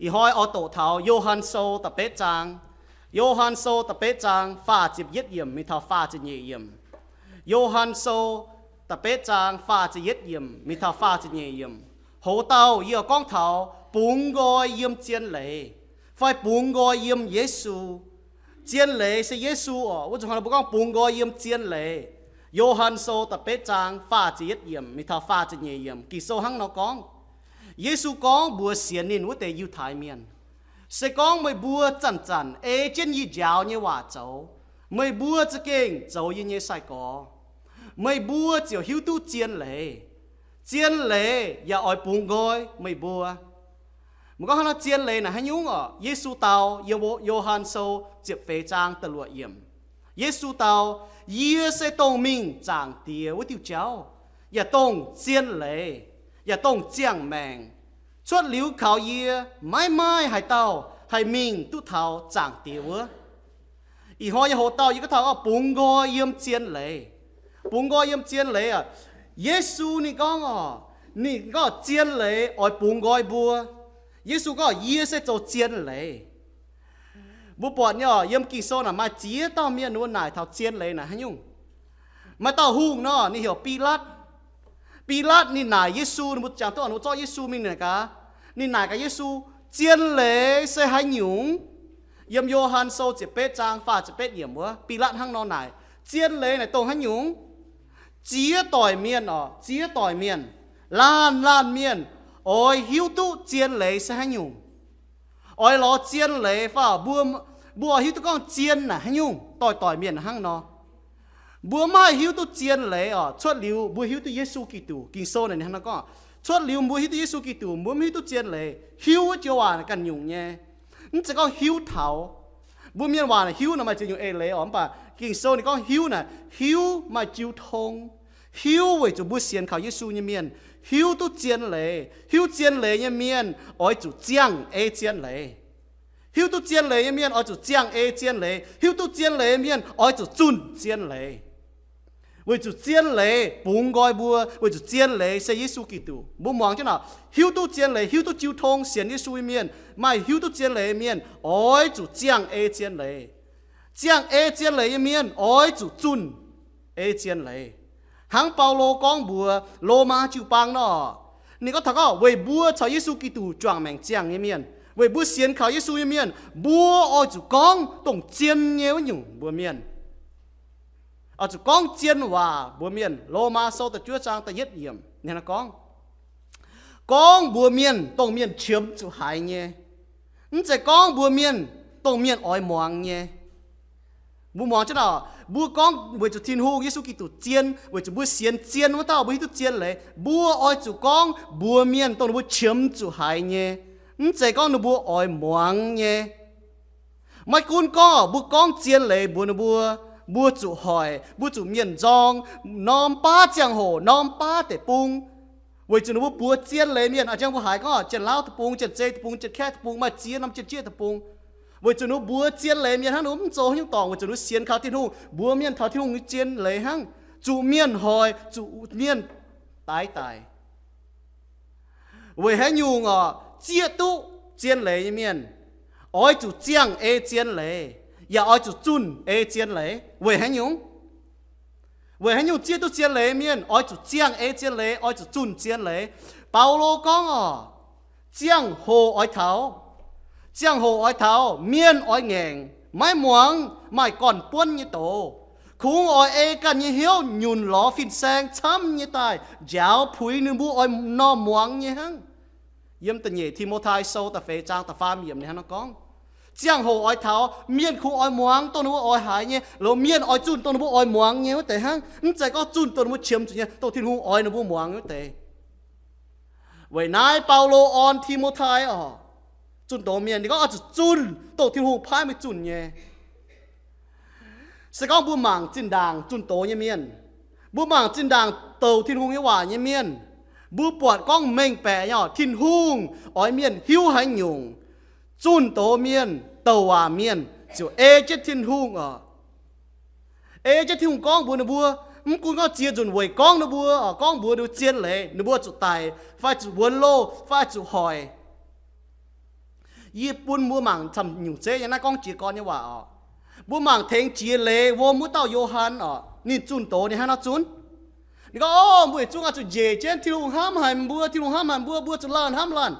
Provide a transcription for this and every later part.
Ih hnoi oix doqc taux Yo^han Sou da'betv zaang. Yo^han Sou da'betv zaang faah ziepc yietv yiemc mingh taux faah ziepc nyeic yiemc. Yo^han Sou da'betv zaang faah ziepc yietv yiemc mingh taux faah ziepc nyeic yiemc. Hoz dauh yie gorngv taux bungx nqoi yiem zien leiz, fai bungx nqoi yiem Yesu. Zien leiz se Yesu oc. Wuov zuqc hnangv nor mbuo gorngv bungx nqoi yiem zien leiz. Yo^han Sou da'betv zaang faah ziepc yietv yiemc mingh taux faah ziepc nyeic yiemc, Ging-Sou hnangv nor gorngv. Yesu gorngv mbuox sienx ninh wuov deix Yiutai Mienh, se gorngv meih mbuo zanc-zanc ei jienv yie njaaux nyei waac zoux, meih mbuo za'gengh zoux yie nyei sai-gorx. Meih mbuo ziouc hiuv duqv zien leiz. Zien leiz yaac oix bungx nqoi meih mbuo. Mbuo gorngv hnangv nor, zien leiz naaic haaix nyungc oc? Yesu dau yiem Yo^han Sou ziepc feix zaang da'luoqc yiemc. Yesu dau, Yie se dongh mingh Zaangc Diex wuov diuh jauv, yaac dongh zien leiz, yaac dongh ziangh maengc. Cuotv liuz kaux yie, maiv maaih haaix dauh haih mingh duqv taux Zaangc Diex wuov. Ih hnoi nyei hoz dauh yie gorngv taux bungx nqoi yiem zien leiz. Bungx nqoi yiem zien leiz aac, Yesu ninh gorngv oc, ninh gorngv zien leiz oix bungx nqoi mbuo. Yesu gorngv, Yie se zoux zien leiz. Mbuo buatc nyei oc, yiem Ging-Sou naaic maaih ziex dauh mienh ninh mbuo naaic taux zien leiz naaic haaix nyungc. Maaih dauh hungh nor, ninh heuc Bilaatv. Bilaatv ninh naaic Yesu, ninh mbuo jangx duqv oc, ninh mbuo zorqv Yesu mingh naaic gaax. Ninh naaic gaax Yesu, Zien leiz se haaix nyungc? Yiem Yo^han Sou ziepc betv zaang faah ziepc betv yiemc wuov, Bilaatv hnangv nor naaic, Zien leiz naaic dongh haaix nyungc? Ziex doic mienh oc, ziex doic mienh, laanh laanh mienh oix hiuv duqv zien leiz se haaix nyungc. Oix lorz zien leiz fai mbuo, mbuo oix hiuv duqv gorngv zien naaic haaix nyungc, doic doic mienh hnangv nor. Mbuo maiv haih hiuv duqv zien leiz oc, cuotv liuz mbuo hiuv duqv Yesu Giduc. Ging-Sou naaic ninh hnangv nor gorngv, cuotv liuz mbuo hiuv duqv Yesu Giduc, mbuo maiv hiuv duqv zien leiz. Hiuv wuov joux waac naaic ganh nyungc nyei. Mv zeiz gorngv hiuv taux. Mbuo mienh waac naaic hiuv naaic maaih ziex nyungc eix leiz oc, mv baac Ging-Sou ninh gorngv hiuv naaic, hiuv maaih jiu tong. Hiuv weic zuqc mbuo sienx kaux Yesu nyei mienh hiuv duqv zien leiz. Hiuv zien leiz nyei mienh oix zuqc ziangh ei zien leiz. Hiuv duqv zien leiz nyei mienh oix zuqc ziangh ei zien leiz. Hiuv duqv zien leiz nyei mienh oix zuqc zunh zien leiz. Weic zuqc zien leiz bungx nqoi mbuo, weic zuqc zien leiz se Yesu Giduc. Mbuo muangx jienv oc, hiuv duqv zien leiz, hiuv duqv jiu tong, sienx Yesu nyei mienh, maaih hiuv duqv zien leiz nyei mienh oix zuqc ziangh ei zien leiz. Ziangh ei zien leiz nyei mienh oix zuqc zunh ei zien leiz. Hnangv Baulo gorngv mbuox Lomaa jiu-baang nor, ninh gorngv taux gorngv weic mbuo caux Yesu Giduc juangc maengc ziangh nyei mienh, weic mbuo sienx kaux Yesu nyei mienh, mbuo oix zuqc gorngv dongh zien nyei wuov nyungc mbuox mienh. Oix zuqc gorngv zien waac mbuox mienh. Lomaa Sou da'juov zaang da'yietv yiemc ninh gorngv, gorngv mbuox mienh dongh mienh qiemx zuqc haiz nyei, mv zeiz gorngv mbuox mienh dongh mienh oix muangx nyei. Mbuo muangx jienv oc, mbuo gorngv weic zuqc Tin-Hungh, Yesu Giduc zien, weic zuqc mbuo sienx zien wuov dauh mbuo hiuv duqv zien leiz, mbuo oix zuqc gorngv mbuox mienh dongh ninh mbuo qiemx zuqc haiz nyei, mv zeiz gorngv ninh mbuo oix muangx nyei. Maiv gunv gorngv mbuo gorngv zien leiz mbuox ninh mbuo, mbuo zuqc hoic, mbuo zuqc mienh nzorng, norm baav ziangh hoc, norm baav deic-bung. Weic zuqc ninh mbuo mbuox zien leiz mienh, a'jang mbuo haiz gorngv Janx-Lauv deic-bung, Janx-Zei deic-bung, Janx-Kaeqv deic-bung, maaih ziex norm Janx-Jieqv deic-bung. Weic zuqc ninh mbuo mbuox zien leiz mienh hnangv, ninh mbuo mv zoux haaix nyungc dorngc, weic zuqc ninh mbuo sienx kaux Tin-Hungh, mbuox mienh taux Tin-Hungh nyei zien leiz hnangv, zuqc mienh hoic, zuqc mienh daix daic. Weic haaix nyungc oc? Zieqv duqv zien leiz nyei mienh oix zuqc ziangh ei zien leiz, yaac oix zuqc zunh ei zien leiz. Weic haaix nyungc? Weic haaix nyungc zieqv duqv zien leiz mienh oix zuqc ziangh ei zien leiz, oix zuqc zunh zien leiz? Baulo gorngv oc, ziangh hoc oix taux, ziangh hoc oix taux, mienh oix ngaengc, maiv muangx, maaih gorn-buonv nyei doz. Kungx oix ei ganh nyei hnyouv nyunc lorz fin-saeng camv nyei daaih njaaux puix ninh mbuo oix normh muangx nyei hnangv. Yiem da'nyeic Ti^mo^tai Sou da'feix zaang da'faam yiemc ninh hnangv nor gorngv, ziangh hoc oix taux, mienh kungx oix muangx dongh ninh mbuo oix haiz nyei, loz mienh oix zunh dongh ninh mbuo oix muangx nyei wuov deix hnangv, mv zeiz gorngv zunh dongh ninh mbuo qiemx zuqc nyei, dongh Tin-Hungh oix ninh mbuo muangx wuov deix. Weic naaiv Baulo orn Ti^mo^tai oc, zunh doz mienh, ninh gorngv oix zuqc zunh dongh Tin-Hungh paaiv meih zunh nyei. Se gorngv mbuo mangc zinh ndaangc zunh doz nyei mienh, mbuo mangc zinh ndaangc douc Tin-Hungh nyei waac nyei mienh, mbuo buatc gorngv mengh baeqc nyei oc, Tin-Hungh oix mienh hiuv haaix nyungc, zunh doz mienh, douc waac mienh ziouc ei jienv Tin-Hungh oc. Ei jienv Tin-Hungh gorngv mbuox ninh mbuo, mv gunv gorngv ziex nzunc weic gorngv ninh mbuo oc, gorngv mbuox ninh mbuo zien leiz, ninh mbuo zuqc daic fai zuqc wuonx loh fai zuqc hoic. Yie bun mbuo mangc camv nyungc zeiv nyei naaiv gorngv jiez gorn nyei waac oc. Mbuo mangc tengx jiex leiz wuom wuov dauh Yo^han oc, ninh zunh doz ninh hnangv nor zunv. Ninh gorngv, Ov, mbuo yietc zungv oix zuqc njiec jienv, Tin-Hungh hnamv haic mbuo, Tin-Hungh hnamv haic mbuo, mbuo zuqc laanh hnamv laanh.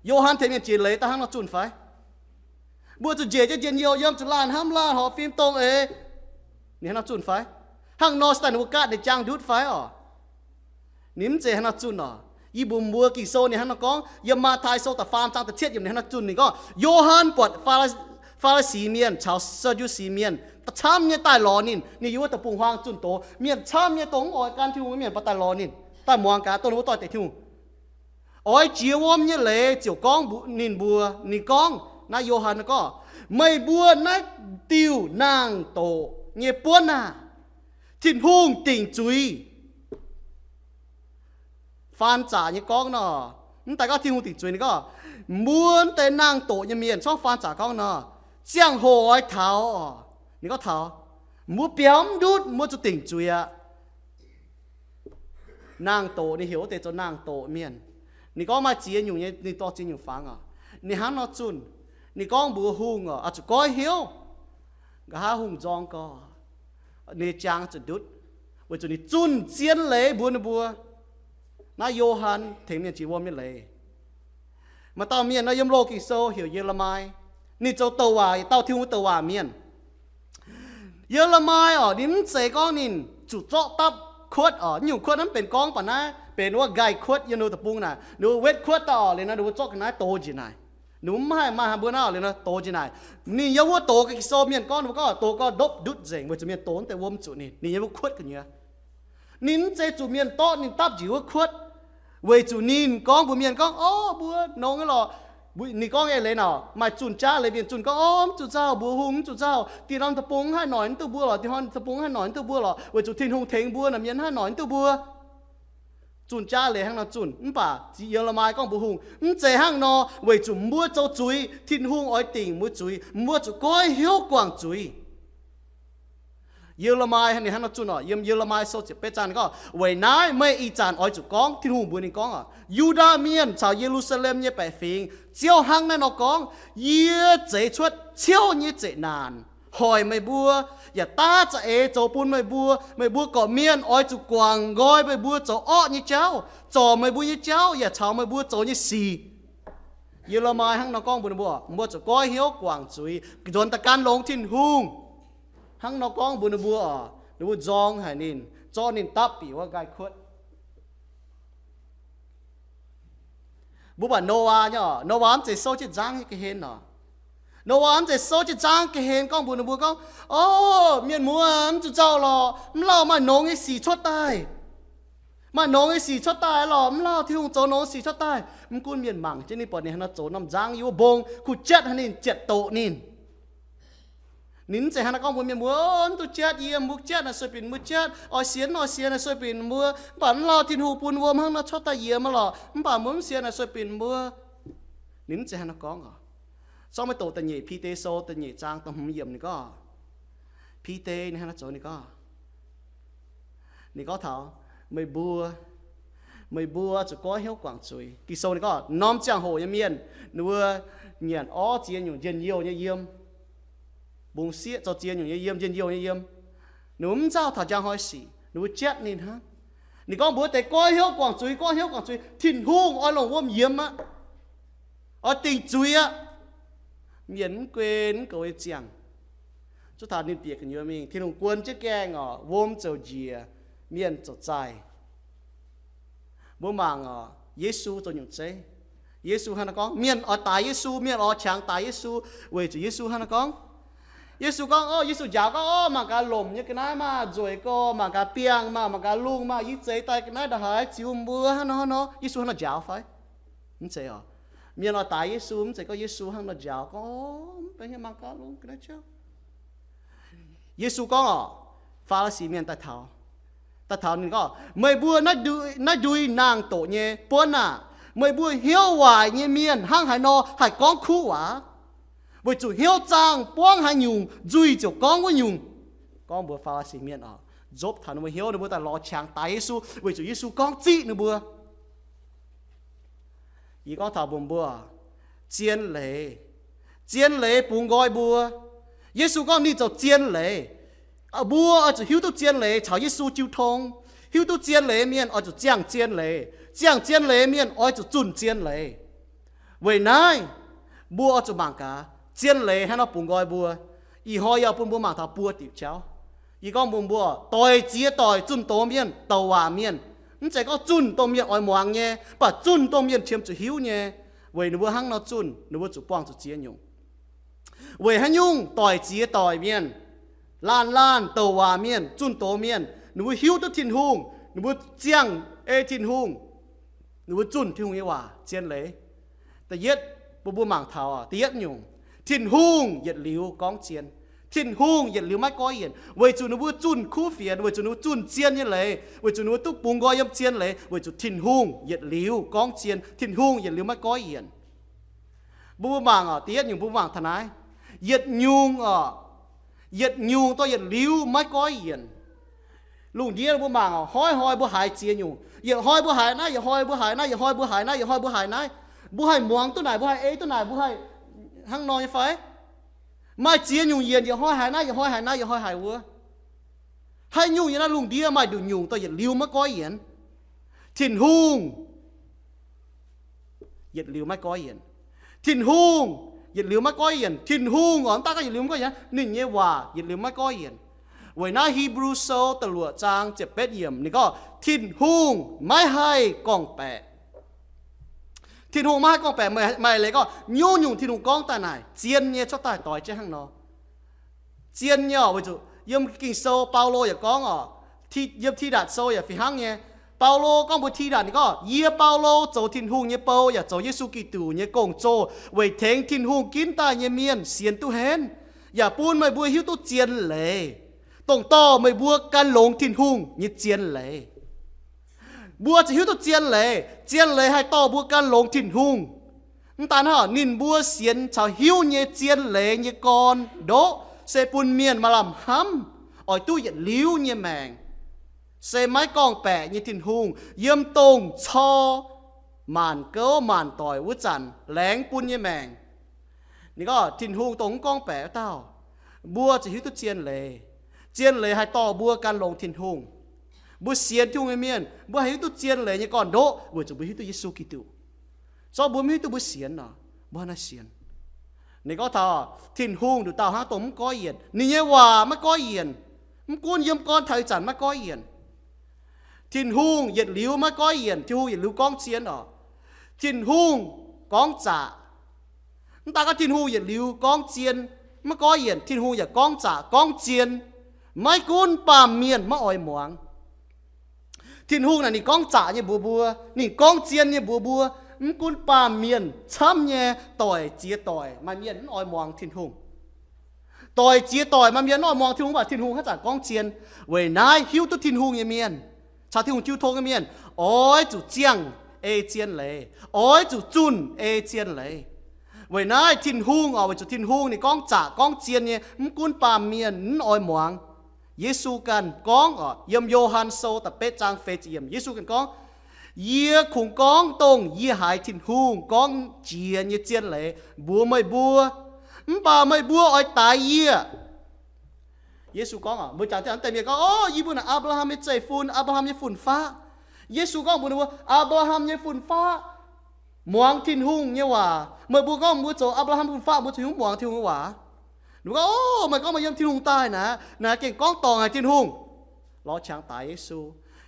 Yo^han tengx mienh jiex leiz daaih hnangv nor zunh fai? Mbuo zuqc njiec jienv njien-youh yiem, zuqc laanh hnamv laanh, horpc fim dongh eix. Ninh hnangv nor zunh fai? Hnangv nor se daaih ninh mbuo gaatv ninh jangx ndutv fai oc? Ninh mv zeiz hnangv nor zunh oc. Yie mbuox mbuo Ging-Sou ninh hnangv nor gorngv, yiem Matv^tai Sou da'faam zaang da'cietv yiemc ninh hnangv nor zunh. Ninh gorngv Yo^han buatc Faa^li^si Mienh caux Saa^ndu^si Mienh camv nyei daaih lorz ninh. Ninh yiem wuov deic-bung-huaang zunh doz, mienh camv nyei dongh mv oix gan Tin-Hungh nyei mienh baac daaih lorz ninh, daaih muangx gaax, dongh ninh mbuo doix-dekc Tin-Hungh. Oix jiex wuom nyei leiz ziouc gorngv mbuox ninh mbuo, ninh gorngv, naaiv Yo^han gorngv, Meih mbuo naaiv diuh naang-doqc nyei buonv aah! Tin-Hungh dingc zuiz. Faan zaqc nyei gorngv nor, mv daaih gorngv Tin-Hungh dingc zuiz, ninh gorngv, mbuo deix naang-doqc nyei mienh, corc faan zaqc gorngv nor, ziangh hoc oix taux oc. Ninh gorngv taux, mbuo biaux mv ndutv, mbuo zuqc dingc zuiz aqv. Naang-doqc, ninh heuc wuov deix zoux naang-doqc mienh. Ninh gorngv maaih ziex nyungc nyei, ninh dorh ziex nyungc fangx oc. Ninh hnangv nor zunh, ninh gorngv mbuox hungh oc, oix zuqc goiv hnyouv. Nqa'haav hungh nzorng gorx, ninh nyei jaang zuqc ndutv, weic zuqc ninh zunh zien leiz mbuox ninh mbuo. Naaiv Yo^han tengx mienh jiex wuom nyei leiz. Maaih dauh mienh nor yiem Loz-Ging Sou heuc Ye^le^mi. Ninh zoux douc waac, yietc dauh Tin-Hungh douc waac mienh. Ye^le^mi oc, ninh mv zeiz gorngv ninh zuqc zorqv dapv kuotv oc. Nyungc kuotv naaiv mv benx gorngv baac naaiv benx wuov nqaih kuotv yiem ninh mbuo deic-bung naaic. Ninh mbuo wetv kuotv daaih oc, liuz nor ninh mbuo zorqv ga'naaiv dox njiec naaic. Ninh mbuo mv haih maaih mbuo naaiv oc, liuz nor dox njiec naaic. Ninh yiem wuov dox Ging-Sou mienh gorngv, ninh mbuo gorngv dox gorngv ndopv ndutv nzengc, weic zuqc mienh dox deix wuom zuqc ninh. Ninh yiem wuov kuotv gu'nyuoz. Ninh mv zeiz zuqc mienh dorqv ninh dapv njiec wuov kuotv, weic zuqc ninh gorngv mbuox mienh gorngv, Orv, mbuo nongx nyei lorqc. Ninh gorngv eix leiz naaic, maaih zunh jaav leiz mienh zunh gorngv, Orv, mv zuqc nzauh, mbuox hungh mv zuqc nzauh. Dih norm deic-bung mv haih noic mv duqv mbuo lorqc, dinh hnoi deic-bung mv haih noic mv duqv mbuo lorqc, weic zuqc Tin-Hungh tengx mbuo naaic mienh mv haih noic mv duqv mbuo. Zunh jaav leiz hnangv nor zunh, mv baac Ye^le^mi gorngv mbuox hungh, mv zeiz hnangv nor, weic zuqc mbuo zoux zuiz, Tin-Hungh oix dingc mbuo zuiz, mbuo zuqc goiv hnyouv guangc zuiz. Ye^le^mi ninh hnangv nor zunh oc, yiem Ye^le^mi Sou ziepc betv zaang ninh gorngv, Weic naaiv meih ih zanc oix zuqc gorngv, Tin-Hungh mbuox ninh gorngv oc, Yu^ndaa Mienh caux Ye^lu^saa^lem nyei baeqc fingx, Ziouv hnangv naaiv nor gorngv, Yie zeix cuotv ciouv nyei zeqc naanc hoic meih mbuo, yaac daav za'eix zoux bun meih mbuo. Meih mbuo gorqv-mienh oix zuqc guangc nqoi meih mbuo zoux orqv nyei jauv, zorc meih mbuo nyei jauv, yaac caux meih mbuo zoux nyei sic. Ye^le^mi hnangv nor gorngv mbuox ninh mbuo, mbuo zuqc goiv hnyouv guangc zuiz, nzuonx daaih gan longx Tin-Hungh. Hnangv nor gorngv mbuox ninh mbuo oc, ninh mbuo nzorng haic ninh, zorqv ninh dapv bieqc wuov nqaai kuotv. Mbuo buatc Noyaa nyei oc, Noyaa mv zeiz souv jienv nzangv nyei ga'hlen oc. Noyaa mv zeiz souv jienv nzangv ga'hlen gorngv mbuox ninh mbuo gorngv, Orv, mienh muoz, mv zuqc nzauh lorqc. Mv lauh maaih nongx nyei sic cuotv daaih. Maaih nongx nyei sic cuotv daaih lorqc. Mv lauh Tin-Hungh zoux nongx sic cuotv daaih. Mv gunv mienh mangc jienv ninh, buatc ninh hnangv nor zoux norm nzangv yiem wuov mbong, kuh jatv haic ninh, jatv doqc ninh. Ninh mv zeiz hnangv naaiv gorngv mbuox mienh mbuo, Mv duqv jatv yie, mbuo jatv naaic sueih binc mbuo jatv, oix sienx oix sienx naaic sueih binc mbuo. Mv baac mv lauh Tin-Hungh bun wuom hnangv nor cuotv daaih yiem aqv lorqc. Mv baac mbuo mv sienx naaic sueih binc mbuo. Ninh mv zeiz hnangv naaiv gorngv oc. Zorqv maiv doqc da'nyeic Bide Sou da'nyeic zaang da'hmz yiemc ninh gorngv, Bide ninh hnangv naaiv zoux ninh gorngv, ninh gorngv taux, Meih mbuo, meih mbuo zuqc goiv hnyouv guangc zuiz. Ging-Sou ninh gorngv norm ziangh hoc nyei mienh, ninh mbuo nyanc orv ziex nyungc njien-youh nyei yiem, mbungx sieqv zoux ziex nyungc nyei yiem, njien-youh nyei yiem. Ninh mbuo mv nzauh taux njang hnoi sic, ninh mbuo jatv ninh hnangv. Ninh gorngv mbuox deix goiv hnyouv guangc zuiz, goiv hnyouv guangc zuiz, Tin-Hungh oix longc wuom yiemx aqv. Oix dingc zuiz aqv. Mienh mv guen mv goux nyei ziangh. Zuov taux ninh bieqc gu'nyuoz mingh, Tin-Hungh guon jienv gaengh oc, wuom ziouc njiec, mienh ziouc zaih. Mbuo mangc oc, Yesu zoux nyungc zeiv. Yesu hnangv naaiv gorngv, mienh oix daix Yesu, mienh oix qangx daix Yesu, weic zuqc Yesu hnangv naaiv gorngv. Yesu gorngv, o, Yesu njaaux gorngv, o, mangc gaax lomc nyei ga'naaiv maah, nzueic gorx, mangc gaax biangh maah, mangc gaax lungh maah, yie zeix daaih ga'naaiv ndongc haaix ziux mbuo hnangv nor hnangv nor. Yesu hnangv nor njaaux fai? Mv zeiz oc. Mienh oix daix Yesu, mv zeiz gorngv Yesu hnangv nor njaaux gorngv, o, mv benx hnyouv mangc gaax lungh ga'naaiv jauv. Yesu gorngv oc, Faa^li^si Mienh daaih taux, daaih taux ninh gorngv, meih mbuo naaiv, naaiv ndui naang-doqc nyei buonv aah! Meih mbuo hnyouv waaic nyei mienh hnangv haaix nor haih gorngv kuv waac? Weic zuqc hnyouv zaangh buangv haaix nyungc, nzuih ziouc gorngv wuov nyungc. Gorngv mbuox Faa^li^si Mienh oc, nzopv taux ninh mbuo hnyouv, ninh mbuo daaih lorz qangx daix Yesu, weic zuqc Yesu gorngv ziqv ninh mbuo. Yie gorngv taux mbuox mbuo, Zien leiz. Zien leiz bungx nqoi mbuo. Yesu gorngv ninh zoux zien leiz. Mbuo oix zuqc hiuv duqv zien leiz caux Yesu jiu tong. Hiuv duqv zien leiz mienh oix zuqc ziangh zien leiz. Ziangh zien leiz mienh oix zuqc zunh zien leiz. Weic naaiv, mbuo oix zuqc mangc gaax, zien leiz hnangv nor bungx nqoi mbuo. Ih hnoi yie bun mbuo mangc taux buo diuc jauv. Yie gorngv mbuox mbuo, doic ziex doic zunh doz mienh, douc waac mienh, mv zeiz gorngv zunh dongh mienh oix muangx nyei, mv baac zunh dongh mienh qiemx zuqc hiuv nyei. Weic ninh mbuo hnangv nor zunh, ninh mbuo zuqc buangh zuqc ziex nyungc. Weic haaix nyungc doic ziex doic mienh, laanh laanh douc waac mienh, zunh doz mienh, ninh mbuo hiuv duqv Tin-Hungh, ninh mbuo ziangh ei Tin-Hungh, ninh mbuo zunh Tin-Hungh nyei waac zien leiz? Da'yietv, mbuo mbuo mangc taux da'yietv nyungc, Tin-Hungh yietc liuz gorngv zien. Tin-Hungh yietc liuz maiv goiv yienc, weic zuqc ninh mbuo zunh kuv fienx, weic zuqc ninh mbuo zunh zien nyei leiz, weic zuqc ninh mbuo duqv bungx nqoi yiem zien leiz, weic zuqc Tin-Hungh yietc liuz gorngv zien. Tin-Hungh yietc liuz maiv goiv yienc. Mbuo mbuo mangc oc, da'yietv nyungc mbuo mangc taux naaiv. Yietc nyungc oc, yietc nyungc dorh yietc liuz maiv goiv yienc. Lungh ndiev mbuo mangc oc, hnoi-hnoi mbuo haiz ziex nyungc. Yietc hnoi mbuo haiz naaiv, yietc hnoi mbuo haiz naaiv, yietc hnoi mbuo haiz naaiv, yietc hnoi mbuo haiz naaiv. Mbuo haih muangx duqv naaic, mbuo haih ei duqv naaic, mbuo haih hnangv nor nyei fai? Maaih ziex nyungc yienc, yietc hnoi haiz naaiv, yietc hnoi haiz naaiv, yietc hnoi haiz wuov. Haaix nyungc yiem naaiv lungh ndiev maaih nduqc nyungc dorh yietc liuz maiv goiv yienc? Tin-Hungh yietc liuz maiv goiv yienc. Tin-Hungh yietc liuz maiv goiv yienc. Tin-Hungh oc, mv daaih gorngv yietc liuz maiv goiv yienc, ninh nyei waac yietc liuz maiv goiv yienc. Weic naaiv Hipv^lu Sou da'luoqc zaang ziepc betv yiemc ninh gorngv, Tin-Hungh maiv haih gorngv-baeqc. Tin-Hungh maiv haih gorngv-baeqc. Maaih leiz gorngv nyungc-nyungc Tin-Hungh gorngv daaih naaic zien nyei, cuotv daaih doix jienv hnangv nor. Zien nyei oc, weic zuqc yiem Ging-Sou Baulo yaac gorngv oc, yiem Tidatc Sou yaac fih hnangv nyei. Baulo gorngv mbuox Tidatc ninh gorngv, yie Baulo zoux Tin-Hungh nyei bou yaac zoux Yesu Giduc nyei gong-zoh weic tengx Tin-Hungh ginv daaih nyei mienh sienx duqv henv, yaac bun meih mbuo hiuv duqv zien leiz, dongh dorh meih mbuo gan longx Tin-Hungh nyei zien leiz. Mbuo zuqc hiuv duqv zien leiz. Zien leiz haih dorh mbuo gan longx Tin-Hungh. Mv daan hnangv, ninh mbuo sienx caux hiuv nyei zien leiz nyei gorn ndoqv se bun mienh maaih lamh hnamv, oix duqv yietc liuz nyei maengc, se maiv gorngv-baeqc nyei Tin-Hungh yiem dongh cor maanc gouv maanc doic wuov zanc laengz bun nyei maengc. Ninh gorngv Tin-Hungh dongh mv gorngv-baeqc wuov dauh. Mbuo zuqc hiuv duqv zien leiz. Zien leiz haih dorh mbuo gan longx Tin-Hungh. Mbuo sienx Tin-Hungh nyei mienh, mbuo haih hiuv duqv zien leiz nyei gorn-ndoqv weic zuqc mbuo hiuv duqv Yesu Giduc. Zorqv mbuo mv hiuv duqv mbuo sienx nor, mbuo hnangv naaiv sienx. Ninh gorngv taux Tin-Hungh nduqc dauh hnangv dongh mv goiv yienc, ninh nyei waac maiv goiv yienc. Mv gunv yiem gorn taux ih zanc maiv goiv yienc, Tin-Hungh yietc liuz maiv goiv yienc. Tin-Hungh yietc liuz gorngv zien oc. Tin-Hungh gorngv zaqc. Mv daan gorngv Tin-Hungh yietc liuz gorngv zien, maiv goiv yienc, Tin-Hungh yaac gorngv zaqc gorngv zien. Maiv gunv baamh mienh maiv oix muangx. Tin-Hungh naaic ninh gorngv zaqc nyei mbuox mbuo, ninh gorngv zien nyei mbuox mbuo, mv gunv baamh mienh camv nyei doic ziex doic maaih mienh mv oix muangx Tin-Hungh. Doic ziex doic maaih mienh mv oix muangx Tin-Hungh, mv baac Tin-Hungh haaix zanc gorngv zien. Weic naaiv hiuv duqv Tin-Hungh nyei mienh, caux Tin-Hungh jiu tong nyei mienh, oix zuqc ziangh ei zien leiz, oix zuqc zunh ei zien leiz. Weic naaiv Tin-Hungh oc, weic zuqc Tin-Hungh ninh gorngv zaqc gorngv zien nyei, mv gunv baamh mienh mv oix muangx. Yesu ganh gorngv oc, yiem Yo^han Sou da'betv zaang feix ziepc yiemc, Yesu ganh gorngv, Yie kungx gorngv dongh yie haiz Tin-Hungh gorngv jiex nyei zien leiz mbuox meih mbuo, mv baac meih mbuo oix daix yie. Yesu gorngv oc, mbuo jangx diqv deix mienh gorngv, O, yie mbuo naaic Apc^laa^ham nyei zeiv-fun, Apc^laa^ham nyei fun-faqv. Yesu gorngv mbuox ninh mbuo, Apc^laa^ham nyei fun-faqv muangx Tin-Hungh nyei waac. Meih mbuo gorngv mbuo zoux Apc^laa^ham fun-faqv, mbuo zuqc hiuv muangx Tin-Hungh nyei waac. Ninh mbuo gorngv, O, meih gorngv meih yiem Tin-Hungh daaih naaic, naaic gengh gorngv dorngc haic Tin-Hungh. Lorz qangx daix Yesu.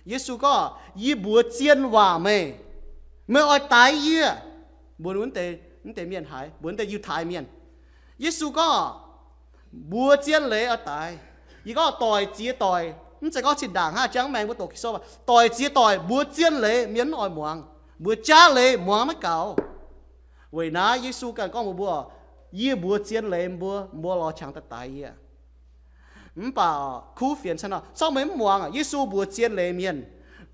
Yesu gorngv, Yie mbuox zien waac meih, meih oix daix yie. Mbuox wuov deix, wuov deix mienh haiz, mbuox wuov deix Yiutai mienh. Yesu gorngv, Mbuox zien leiz oix daix. Yie gorngv doic ziex doic, mv zeiz gorngv zinh ndaangc hnangv jangv maengx mbuo doqc Ging-Sou, doic ziex doic mbuox zien leiz mienh mv oix muangx. Mbuox jaav leiz muangx maiv gaux. Weic naaiv Yesu ganh gorngv mbuox mbuo, Yie mbuox zien leiz mbuo, mbuo lorz qangx daaih daix yie. Mv baac kuv fienx cin nor, corc meih mv muangx. Yesu mbuox zien leiz mienh,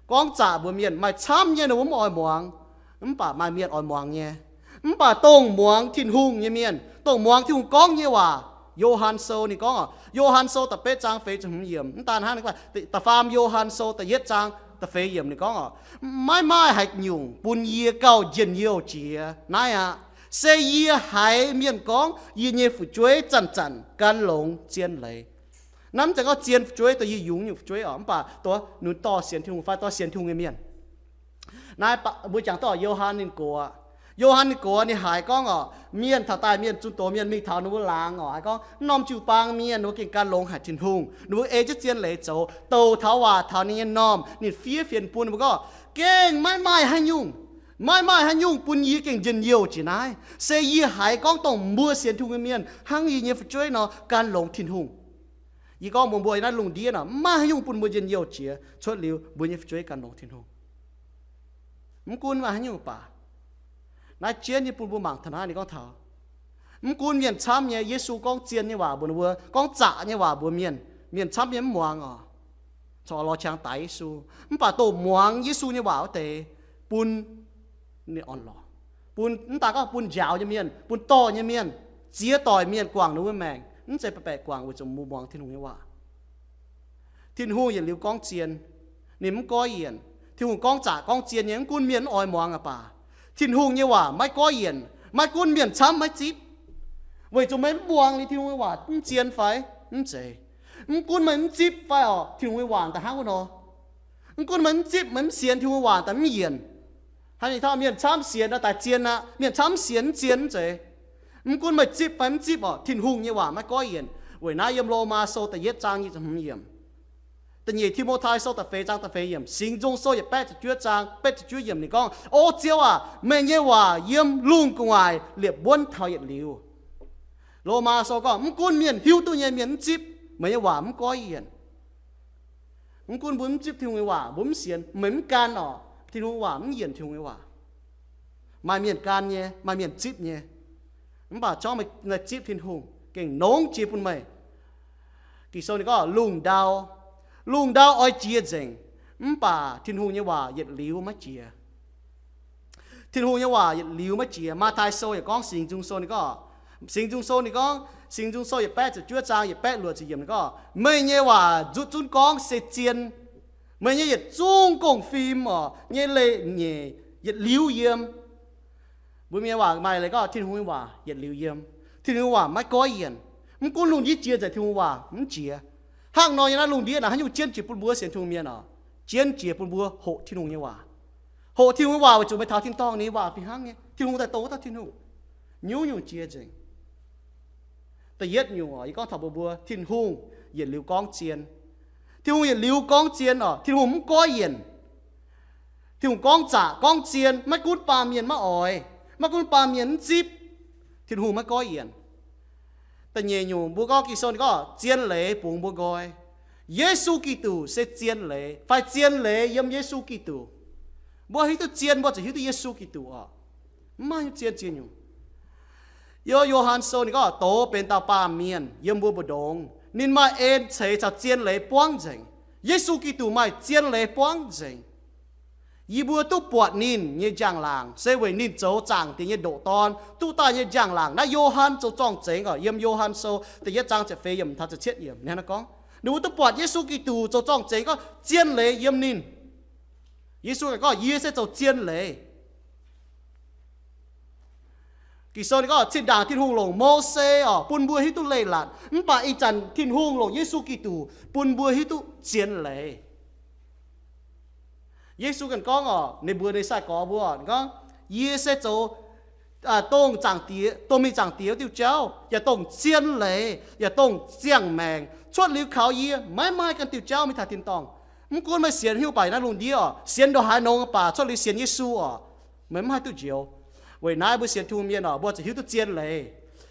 gorngv zaqc mbuox mienh, maaih camv nyei ninh mbuo mv oix muangx. Mv baac maaih mienh oix muangx nyei. Mv baac dongh muangx Tin-Hungh nyei mienh, dongh muangx Tin-Hungh gorngv nyei waac, Yo^han Sou ninh gorngv oc, Yo^han Sou da'betv zaang feix ziepc hmz yiemc, mv daan hnangv, da'faam Yo^han Sou da'yietv zaang da'feix yiemc ninh gorngv oc, Maiv maaih haaix nyungc bun yie gauh njien-youh jiex naaiv aqv. Se yie haiz mienh gorngv yie nyei fu'jueiv zanc-zanc gan longx zien leiz. Naaiv mv zeiz gorngv zien fu'jueiv dongh yie yungz nyungc fu'jueiv oc, mv baac dongh nunc dorh sienx Tin-Hungh fai dorh sienx Tin-Hungh nyei mienh. Naaiv mbuo jangx duqv Yo^han ninh gox. Yo^han ninh gox ninh haiz gorngv oc, mienh taux daaih mienh zunh doz mienh mingh taux ninh mbuo laangz oc, haiz gorngv norm jiu-baang mienh ninh mbuo gengh gan longx haic Tin-Hungh, ninh mbuo ei jienv zien leiz zoux, douc taux waac taux ninh nyei normh, ninh fiev fienx bun ninh mbuo gorngv, gengh maiv maaih haaix nyungc, maiv maaih haaix nyungc bun yie gengh njien-youh jiex naaiv. Se yie haiz gorngv dongh mbuo sienx Tin-Hungh nyei mienh hnangv yie nyei fu'jueiv nor gan longx Tin-Hungh. Yie gorngv mbuox mbuo, naaiv lungh ndiev nor maiv maaih haaix nyungc bun mbuo njien-youh jiex cuotv liuz mbuo nyei fu'jueiv gan longx Tin-Hungh. Mv gunv maaih haaix nyungc baac, naaiv jienv nyei bun mbuo mangc taux naaiv ninh gorngv taux, mv gunv mienh camv nyei, Yesu gorngv zien nyei waac mbuox ninh mbuo, gorngv zaqc nyei waac mbuox mienh, mienh camv nyei mv muangx oc, corc lorz qangx daix Yesu. Mv baac dongh muangx Yesu nyei waac wuov deix, bun ninh orn-lorqc, bun, mv daaih gorngv bun njaaux nyei mienh, bun dorh nyei mienh, ziex doic mienh guangc ninh wuov maengc, mv zeiz baeqc baeqc guangc weic zuqc mbuo muangx Tin-Hungh nyei waac. Tin-Hungh yietc liuz gorngv zien, ninh mv goiv yienc. Tin-Hungh gorngv zaqc gorngv zien nyei, mv gunv mienh mv oix muangx aqv baac, Tin-Hungh nyei waac maiv goiv yienc. Maiv gunv mienh camv maiv zipv, weic zuqc meih mv muangx liuz Tin-Hungh nyei waac mv zien fai mv zeiz, mv gunv meih mv zipv fai orqc, Tin-Hungh nyei waac daaih hnangv wuov nor. Mv gunv meih mv zipv, meih mv sienx Tin-Hungh nyei waac daaih mv yienc. Haaix nyungc taux mienh camv sienx nor daaih zien aqv, mienh camv mv sienx mv zien mv zeiz. Mv gunv meih zipv fai mv zipv orqc, Tin-Hungh nyei waac maiv goiv yienc. Weic naaiv yiem Lomaa Sou da'yietv zaang nyic ziepc hmz yiemc, da'nyeic Ti^mo^tai Sou da'feix zaang da'feix yiemc, Singx Nzung Sou yietc baeqv ziepc juov zaang betv ziepc juov yiemc ninh gorngv, O Ziouv aac, meih nyei waac yiem lungh gu'nguaaic liepc mbuonv taux yietc liuz. Lomaa Sou gorngv, mv gunv mienh hiuv duqv nyei mienh mv zipv, meih nyei waac mv goiv yienc. Mv gunv mbuo mv zipv Tin-Hungh nyei waac, mbuo mv sienx, meih mv gan orqc, Tin-Hungh nyei waac mv yienc Tin-Hungh nyei waac. Maaih mienh gan nyei, maaih mienh zipv nyei. Mv baac zorngv meih zipv Tin-Hungh, gengh nongx jiex bun meih. Ging-Sou ninh gorngv lungh ndau, lungh ndau oix jiex nzengc, mv baac Tin-Hungh nyei waac yietc liuz maiv jiex. Tin-Hungh nyei waac yietc liuz maiv jiex. Matv^tai Sou yaac gorngv, Singx Nzung Sou ninh gorngv, Singx Nzung Sou ninh gorngv, Singx Nzung Sou yietc baeqv ziepc juov zaang yietc baeqv luoqc ziepc yiemc ninh gorngv, meih nyei waac nzutv zunv gorngv se zien. Meih nyei yietc zungv gong-fim orqc nyei leiz-nyeic yietc liuz yiem. Mbuo mienh waac maaih leiz gorngv Tin-Hungh nyei waac yietc liuz yiem. Tin-Hungh nyei waac maiv goiv yienc. Mv gunv lungh ndiev jiex nzengc, Tin-Hungh waac mv jiex. Hnangv nor nyei naaiv lungh ndiev naaic haaix nyungc jienv jiex bun mbuo sienx Tin-Hungh mienh orqc? Jienv jiex bun mbuo hoqc Tin-Hungh nyei waac. Hoqc Tin-Hungh nyei waac weic zuqc meih taux tin-dorngh ninh nyei waac fih hnangv nyei. Tin-Hungh daaih dongh wuov dauh Tin-Hungh. Nyungc-nyungc jiex nzengc. Da'yietv nyungc orqc, yie gorngv taux mbuox mbuo, Tin-Hungh yietc liuz gorngv zien. Tin-Hungh yietc liuz gorngv zien orqc, Tin-Hungh mv goiv yienc. Tin-Hungh gorngv zaqc gorngv zien, maiv gunv baamh mienh maiv oix, maiv gunv baamh mienh mv zipv, Tin-Hungh maiv goiv yienc. Da'nyeic nyungc mbuo gorngv Ging-Sou ninh gorngv zien leiz bungx mbuo nqoi. Yesu Giduc se zien leiz, fai zien leiz yiem Yesu Giduc. Mbuo hiuv duqv zien, mbuo ziouc hiuv duqv Yesu Giduc orqc. Mv maaih zien ziex nyungc. Yiem Yo^han Sou ninh gorngv, douz benx dauh baamh mienh yiem mbuo mbu'ndongx. Ninh maaih en ceix caux zien leiz buangv nzengc. Yesu Giduc maaih zien leiz buangv nzengc. Yie mbuo duqv buatc ninh nyei njang-laangc se weic ninh zoux Zaangc Diex nyei ndoqc Dorn duqv daaih nyei njang-laangc. Naaiv Yo^han zoux zorng-zengx orqc, yiem Yo^han Sou da'yietv zaang ziepc feix yiemc taux ziepc cietv yiemc ninh hnangv naaiv gorngv, ninh mbuo duqv buatc Yesu Giduc zoux zorng-zengx gorngv zien leiz yiem ninh. Yesu ganh gorngv, yie se zoux zien leiz. Ging-Sou ninh gorngv, zinh ndaangc Tin-Hungh longc Mose orqc, bun mbuo hiuv duqv leiz-latc, mv baac ih zanc Tin-Hungh longc Yesu Giduc bun mbuo hiuv duqv zien leiz. Yesu ganh gorngv orqc, ninh mbuox ninh sai-gorx mbuo orqc, ninh gorngv, yie se zoux, dongh Zaangc Diex, dongh mingh Zaangc Diex wuov diuh jauv, yaac dongh zien leiz, yaac dongh ziangh maengc. Cuotv liuz kaux yie maiv maaih ganh diuh jauv mingh taux tin-dorngh. Mv gunv meih sienx hiuv baac naaiv lungh ndiev orqc, sienx ndongc haaix nongx baac cuotv liuz sienx Yesu orqc, meih mv haih duqv njoux. Weic naaiv mbuo sienx Tin-Hungh mienh orqc, mbuo zuqc hiuv duqv zien leiz.